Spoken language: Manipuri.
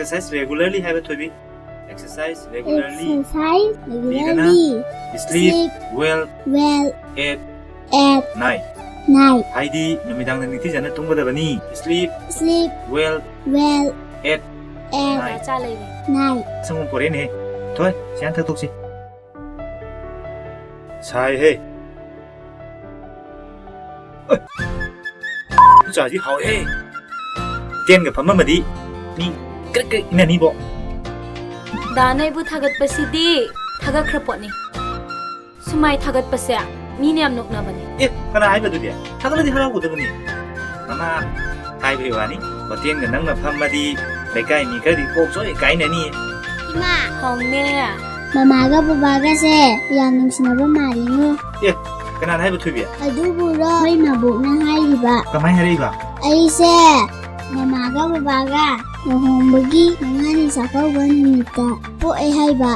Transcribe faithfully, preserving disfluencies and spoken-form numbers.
Exercise regularly ꯍꯥꯏꯕ, ꯊꯣꯏꯕꯤ꯫ Exercise regularly. Exercise ꯕꯤꯒꯅ regularly. Sleep well Well at at night. Night. ꯍꯥꯏꯗꯤ ꯅꯨꯃꯤꯗꯥꯡꯗ ꯅꯤꯡꯊꯤꯖꯅ ꯇꯨꯝꯒꯗꯕꯅꯤ꯫ Sleep Sleep well well at at night. ꯆꯥ ꯂꯩꯔꯦ꯫ Night. ꯁꯪꯒꯣꯝ ꯄꯣꯔꯛꯑꯦꯅꯦꯍꯦ꯫ ꯊꯣꯏ, ꯁꯤ ꯍꯥꯟꯅ ꯊꯛꯇꯣꯛꯁꯤ꯫ ꯁꯥꯏꯍꯦ꯫ ꯑꯣꯏ꯫ ꯆꯥꯁꯤ ꯍꯥꯎꯋꯦꯍꯦ꯫ ꯇꯦꯟꯒ ꯐꯝꯃꯝꯃꯗꯤ ꯃꯤ ꯀ꯭ꯔꯤꯛ ꯀ꯭ꯔꯤꯛ ꯏꯟꯅꯅꯤꯕꯣ꯫ ꯗꯥꯅ ꯑꯩꯕꯨ ꯊꯥꯒꯠꯄꯁꯤꯗꯤ ꯊꯥꯒꯠꯈ꯭ꯔ ꯄꯣꯠꯅꯤ꯫ ꯁꯨꯃꯥꯏ ꯊꯥꯒꯠꯄꯁꯦ ꯃꯤꯅ ꯌꯥꯝ ꯅꯣꯛꯅꯕꯅꯦ꯫ ꯑꯦ, ꯀꯅꯥ ꯍꯥꯏꯕ ꯑꯗꯨꯗꯤ? ꯊꯥꯒꯠꯂꯗꯤ ꯍꯔꯥꯎꯒꯗꯕꯅꯤ꯫ ꯃꯃꯥ, ꯍꯥꯏꯕꯒꯤ ꯋꯥꯅꯤ, ꯍꯣꯇꯦꯜꯒ ꯅꯪꯅ ꯐꯝꯃꯗꯤ ꯂꯩꯀꯥꯏ ꯃꯤ ꯈꯔꯗꯤ ꯀꯣꯛ ꯆꯣꯏ ꯀꯥꯏꯅꯅꯤ꯫ ꯏꯃꯥ, ꯍꯥꯎꯅꯦ꯫ ꯃꯃꯥꯒ ꯕꯕꯥꯒꯁꯦ ꯌꯥꯝ ꯅꯨꯡꯁꯤꯅꯕ ꯃꯥꯜꯂꯤꯉꯣ꯫ ꯑꯦ, ꯀꯅꯥꯅ ꯍꯥꯏꯕ, ꯊꯣꯏꯕꯤ? ꯑꯗꯨꯕꯨꯔꯣ ꯑꯩꯈꯣꯏ ꯃꯕꯣꯛꯅ ꯍꯥꯏꯔꯤꯕ꯫ ꯀꯃꯥꯏ ꯍꯥꯏꯔꯛꯏꯕ? ꯑꯩꯁꯦ ꯃꯃꯥꯒ ꯕꯕꯥꯒ ꯂꯨꯍꯣꯡꯕꯒꯤ ꯃꯉꯥꯅꯤ ꯆꯥꯛꯀꯧꯕ ꯅꯨꯃꯤꯠꯇ ꯄꯣꯛꯑꯦ ꯍꯥꯏꯕ꯫